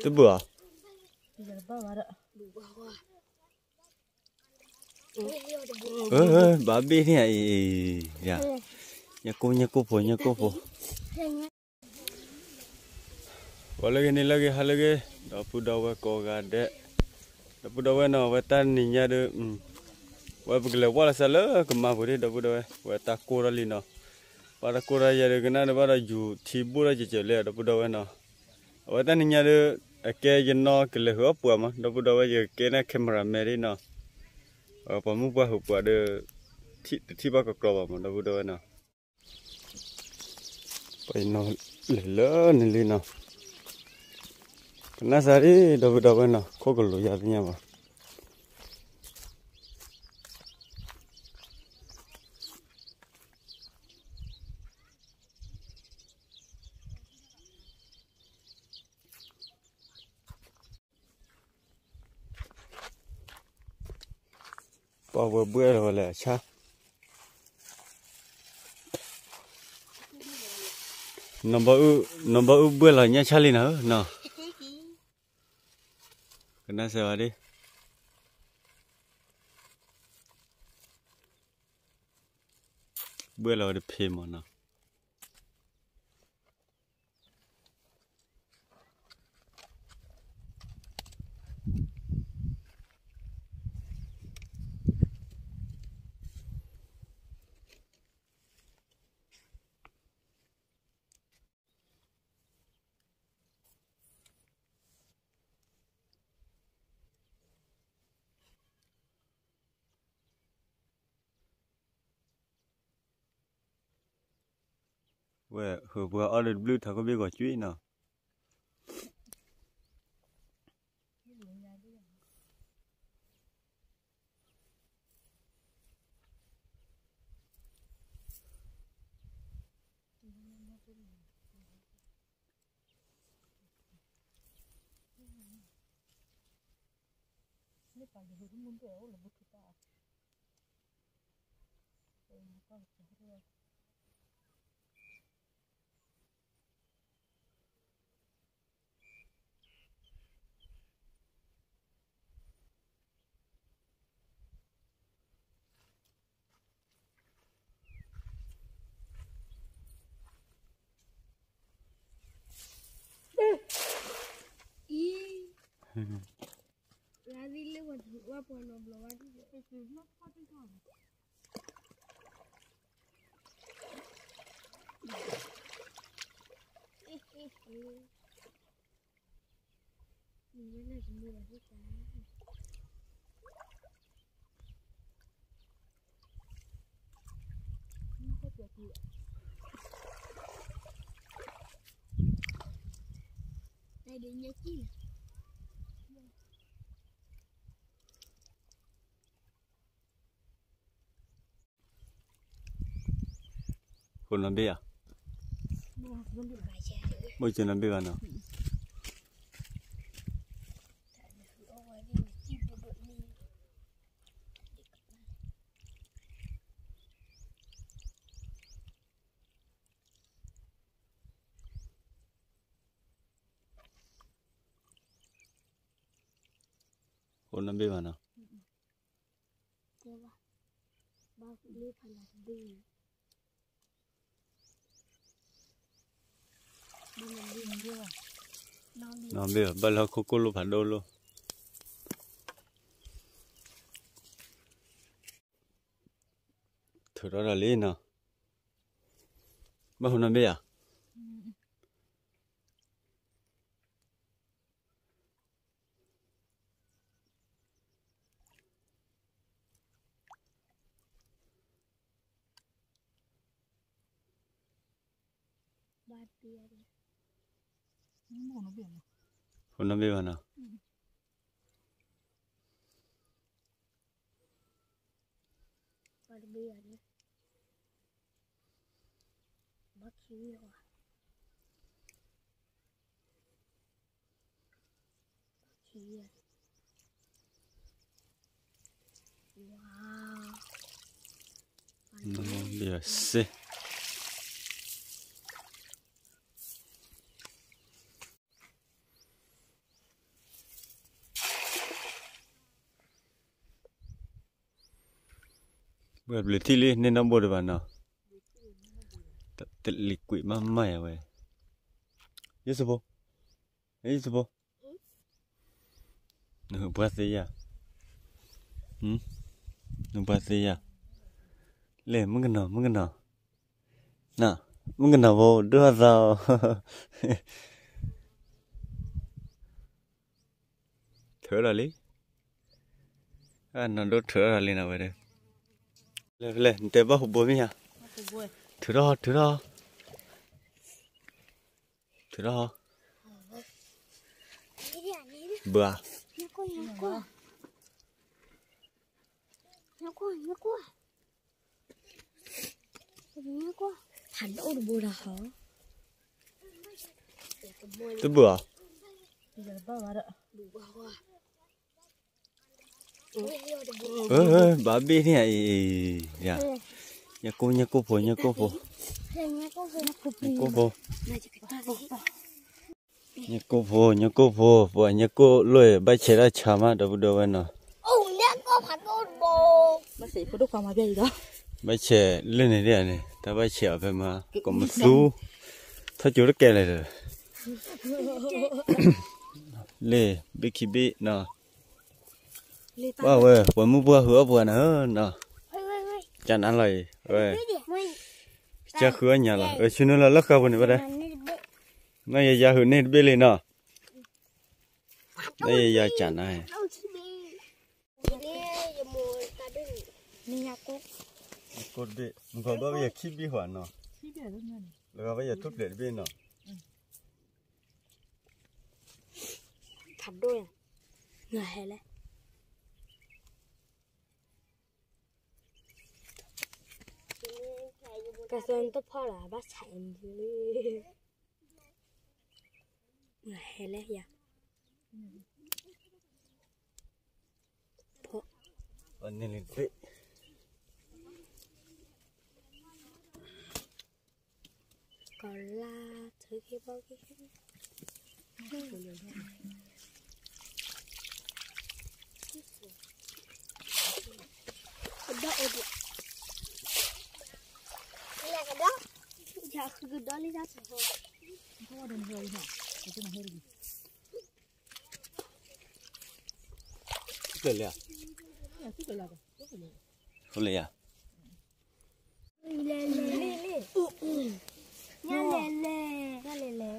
တဘုၣ်ဧါ. ဘၣ်ဘ့ၣ်န့ၣ်အံၤ, ညၣ်ကိၢ် ညၣ်ကိၢ်ဖိ ညၣ်ကိၢ်ဖိ. ဂီၤလၢဂ့ၤ နံၤလၢဂ့ၤ ဟါလၢဂ့ၤ ဒီပုၢ်ဒီဝဲၢ်ကိးဂၤဒဲး, ဒီပုၢ်ဒီဝဲၢ်နီၤ အဝဲတၢ်နံၤညါဒီး ဝဲပကလဲၤဝဲလီၤစၢၤလၢကမါပူၤဒၣ် ဒီပုၢ်ဒီဝဲၢ် ဝဲတၢ်ကိၢ်ထီၣ်လံနီၤ, ပှၤတၢ်ကိၢ်ထီၣ်ယၤဒီး ကနၣ်ဒီးဘၣ်ဒီးယူၤထံဘိၣ်ထီၣ်ကဲးကဲးလံ ဒီပုၢ်ဒီဝဲၢ်နီၤ, အဝဲတၢ်နံၤညါဒီး အကဲယနီၢ်ကလဲၤဟုးအီၣ်ပှၤမး ဒီပုၢ်ဒီဝဲၢ် ယကကဲန့ၢ် cameraman ဒၣ်နီၤ, ပှၤမုၢ်ပှၢ်ဟုးပှၤဒီး တထံၣ်ဘၣ်ကကြီဘၣ်မး ဒီပုၢ်ဒီဝဲၢ်နီၤ. ပှၤယနီၢ်လဲၤလၢန့ၣ်လံနီၤ, ကနၣ်စၢ်ဒၣ် ဒီပုၢ်ဒီဝဲၢ်နီၤ ခိၣ်ကလိၤယၤသ့ၣ်ညါဘၣ်. ပှၤဝဲဘှဲၣ်လီၤဝဲလဲၣ်ဆါ, နီၢ်ဘီအုၣ်ဘှဲၣ်လီၤညၣ်ဆါလံနီၤဧၢနီၤ, ကနၣ်စၢ်ဝဲဒၣ် ဘှဲၣ်လီၤဝဲတဖ့မးနီၤ. ဝဲၢ်ဟုးပှၤအီၣ်ဒီးတဘျုးထးခိၣ်ဘ့ၣ်ဂီၤကွံာ်နီၤ. ဃိးနီၢ်ဘ့ၣ်ဧါ, ဘၣ်ကနီၢ်ဘ့ၣ်ဘၣ်နီၤ. ဃိးနီၢ်ဘ့ၣ်ဘၣ်နီၤ. နီၢ်ဘ့ၣ်ဘၣ် ဘၣ်လၢဟီၣ်ခိၣ်ကိၢ်လိၣ်ဖးဒိၣ်လိၣ်, ထုးထီၣ်ဒီးလံနီၤ, ဘၣ်ဃိးနီၢ်ဘ့ၣ်ဧါ. ဃိးနီၢ်ဘ့ၣ်ဘၣ်နီၤ. နီၢ်ဘ့ၣ်စ့ၢ်, ဝဲဘျုးထံၣ်လံ န့ၢ်နီၢ်ဘိတဘၣ်နီၤ, တလံၤကွံာ်မးမးယၤဝဲ, ယစဖိ, ယစဖိ, နဘှါသ့ယၤ, နဘှါသ့ယၤ, လဲၤမုၣ်ကနီၤ မုၣ်ကနီၤ, န, မုၣ်ကနီၤဖိ ဒိၣ်ထီၣ်သးအီၤ ထုးထီၣ်လံ, အနီၢ်ဒိၣ်ထုးထီၣ်လံနီၤဝဲဒၣ်, လဲၤလဲၤ နတဲဘၣ်ဟူးဘိမ့ၢ်ဧါ, ထုးထီၣ် ထုးထီၣ်, ထုးထီၣ်, ဘၣ်, တဘၣ်ဧါ ဘၣ်ဘ့ၣ်န့ၣ်အံၤ, ညၣ်ကိၢ် ညၣ်ကိၢ်ဖိ ညၣ်ကိၢ်ဖိ, ညၣ်ကိၢ်ဖိ, ညၣ်ကိၢ်ဖိ ညၣ်ကိၢ်ဖိ, ပှၤညၣ်ကိၢ်လိၣ် ဘၣ်ဆဲးတၢ်ဆါမး ဒီပုၢ်ဒီဝဲၢ်နီၤ, ဘၣ်ဆဲးလၢန့ၣ်ဒ်န့ၣ် တၢ်ဘၣ်ဆဲးအီၤဖဲမး ကိးမသူ ထီၣ်ကၠိတကဲလဲၣ်ဒီး လ့ၣ် ဘ့ၣ်ခံဘ့ၣ်နီၤ, ပှၤဝဲ ပှၤမုၣ်ပှၢ်ဟုအီၣ်ပှၤနၤဧၢနီၤ, ကနၤလီၤအံၤ ဝဲ ကဃုအီၣ်ညါလီၤ အဆူနုလီၤလၢဃာ်ပူၤန့ၣ်ဝဲဒၣ်, နီၢ်ယယၤဟုးန့ၢ်တဘ့ၣ်လံနီၤ, နီၢ်ယယၤကနၤ, ကိၢ်တဘ့ၣ် မုၢ်ဂီၤဘၣ်ဝဲယၤခံဘ့ၣ်ဃီနီၤ, လၢဂၤဘၣ်ယၤထူၣ်ဖျဲးတဘ့ၣ်နီၤ, ဖးဒိၣ်ယၤ, နဟဲလဲၣ် ကသံတဖီလာ်ဘၣ်ဆဲးလံ, နဟဲလဲၣ်ယၤ, ဖီ, န့ၣ်လံတဘ့ၣ် ကီၤလါ ထုးက့ၤဘီက့ၤ, ကဒီးအိၣ်ဒံး, ကဒီး, ယဃုကဒီးလံတၢ်စၢၤဃီ, လဲၤလံဧါ, လဲၤလံဧါ, ညါလဲၤလဲၤ, ညါလဲၤလဲၤ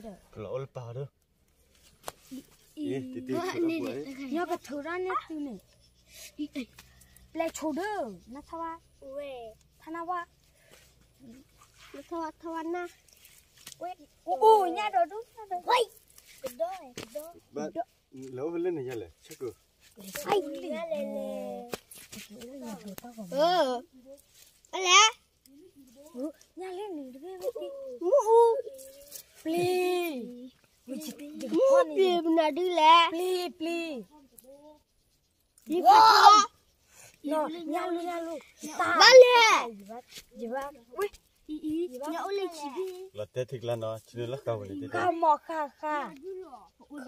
ဒီး ကလီၤအိၣ်လၢပၢ်ဒီး, ညါကထုးထီၣ်န့ၢ်သုန့ၣ်, ပျဲဆိဒၢ, နထီၣ်ဝါ, ထီၣ်နၢ်ဝါ, နထီၣ်ဝါထီၣ်ဝါနၢ်, အိၣ်အိၣ်ညါဒီးဒိၣ်, ကဒီး, ကဒီး, လၢအိၣ်ဖဲလဲၣ်န့ၣ်ညါလဲၣ်, ညါလဲၤလဲၤ, ညါလဲၤ, ညါလဲၤန့ၣ်တဘ့ၣ်ဝဲ, မူ, ပျံၤ, မူပျံၤပနၤဒုလဲၣ်, ပျံၤ, ပျံၤ, ညါလူၤ, ညါလူၤ, ဘၣ်လဲၣ်, ယဘၣ်, ညါအိၣ်လၢခံဘ့ၣ်, လီၤတဲထံကျါနီၤ, ဆူနုလၢဃာ်ပူၤန့ၣ်, ဃာ်မီၤဃာ်ဃာ်, လ့ၣ်,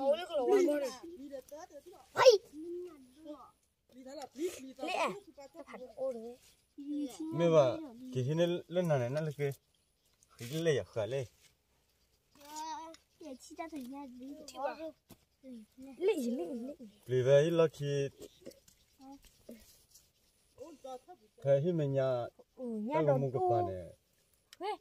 မ့ၢ်ဘၣ်, ကဟံးန့ၢ်လၢနၤန့ၣ် နလၢက့ၤ, ဃံလ့ၣ်ယဃာ်လ့ၣ်, လ့ၣ်, လ့ၣ်, ပျံၤဖဲဟံၣ်လီၢ်ခံ, ဖဲဟံၣ်မဲာ်ညါ, တၢ်ဂီၤမူကပၤန့ၣ်,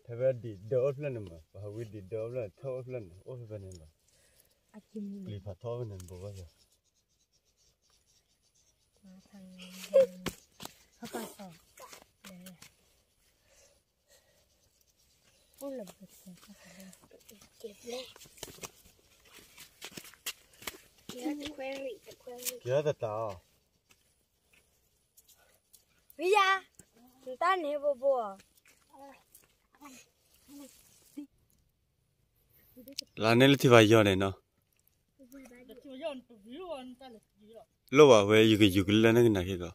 ဖဲဖဲဒံးဒၢအိၣ်ဖျၢၣ်န့ၣ်မး, ပှၤဟးဝံဒံးဒၢအိၣ်ဖျၢၣ်န့ၣ် ထၢၣ်အိၣ်ဖျၢၣ်န့ၣ်, အိၣ်ဖဲဖဲန့ၣ်လီၤ, ပျံၤဖးထီဖဲန့ၣ် ဘိးဘၣ်ယၤ ကဲတတၢ်အီၤ, ဝံယၤ, နတၢ်န့ၣ်ဘိဘိအီၤ, လၢန့ၣ်လၢထံၣ်ဘၣ်ယီၤန့ၣ်နီၤ, လိၣ်ဘၣ်ဝဲ ယကယူၤကလၢနကနၣ်က့ၤကီး,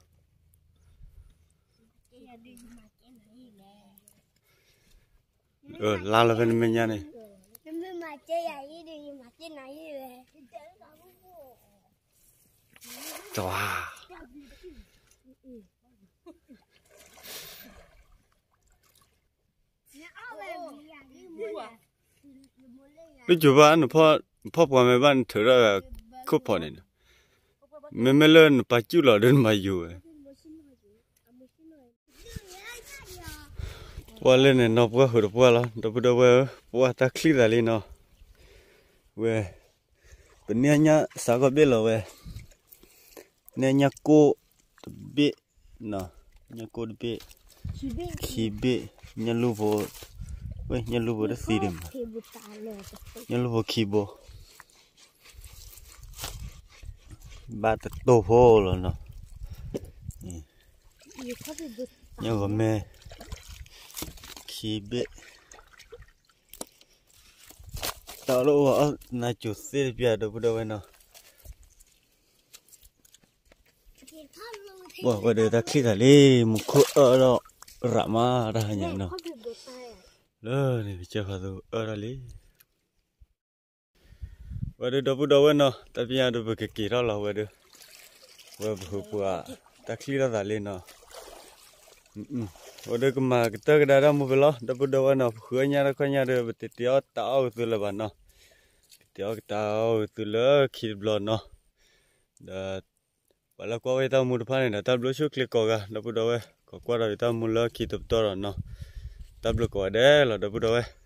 လါလီၤဖဲနမဲာ်ညါန့ၣ်, တဝါ, တကိၤဘၣ် နဖီၣ်ပှၤမ့ၢ်ဘၣ်နထုးထီၣ်ခိၣ်ဖီၣ်န့ၣ်, မ့မ့ၢ်လၢနပာ်စူၣ်လီၤဒီးနမၤယိာ်ဝဲ. ပှၢ်လၢန့ၣ်နီၢ်ပှၢ်ဃုာ်တပှၢ်လီၤ ဒီပုၢ်ဒီဝဲၢ်ဧၢ, ပှၢ်တၢ်ချံၣ်သးလံနီၤ, ဝဲ, ပန့ၢ်ညၣ်စးခီၣ်ဘ့ၣ်လီၤဝဲ, န့ၢ်ညၣ်ကိၣ်တဘ့ၣ်, ညၣ်ကိၣ်တဘ့ၣ်, ခံဘ့ၣ်, ညၣ်လူၢ်ဖိ, ဝဲညၣ်လူၢ်ဖိတသံဒံးမး, ညၣ်လူၢ်ဖိခံဘိ, ဘၣ်တတိၢ်ဖိလီၤနီၤ, ညၣ်ဂီၤမဲ, ခံဘ့ၣ်, တၢ်လၢအိၣ်အီၣ်နၤကိၤသ့ၣ်တပျၢ် ဒီပုၢ်ဒီဝဲၢ်နီၤ. ပှၢ်ဝဲဒီးတၢ်ချံၣ်သးလံ မူခိၣ်အၢၣ်ဒီးရးမးတၢ်ဟါညါနီၤ, လၢန့ၣ်ကစၢၢ်ခီသူအၢၣ်ထီၣ်လံ. ဝဲဒီးဒီပုၢ်ဒီဝဲၢ်နီၤ တၢ်ပညိၣ်ဒီးပကက့ၤထီၣ်လီၤဝဲဒီး, ဝဲပဃုပှၢ်တၢ်ချံၣ်ထီၣ်သးလံနီၤ. ဝဲဒီးကမၤကတၢၢ်ကဒါတၢ်မူဖဲလီၤ ဒီပုၢ်ဒီဝဲၢ်နီၤ, ပဃုအညၣ်တၢ်ခီညၣ်ဒီး ပတတဲအီၣ်တၢ်အီၣ်ကသုလၢၤဘၣ်နီၤ, ပတဲအီၣ်ကတၢ်အီၣ်ကသုလၢခံတဘျီနီၤ, ဒီး ပှၤလၢကွၢ်ဝဲတၢ်မူတဖၣ်န့ၣ်ဒီး တၢ်ဘျုးဆိၣ်ချ့ကိးဂၤ ဒီပုၢ်ဒီဝဲၢ်, ကိးကွၢ်ဒီးယတၢ်မူလၢခံတပတီၢ်ဒီးနီၤ, တၢ်ဘျုးကိးဂၤဒဲးလီၤ ဒီပုၢ်ဒီဝဲၢ်.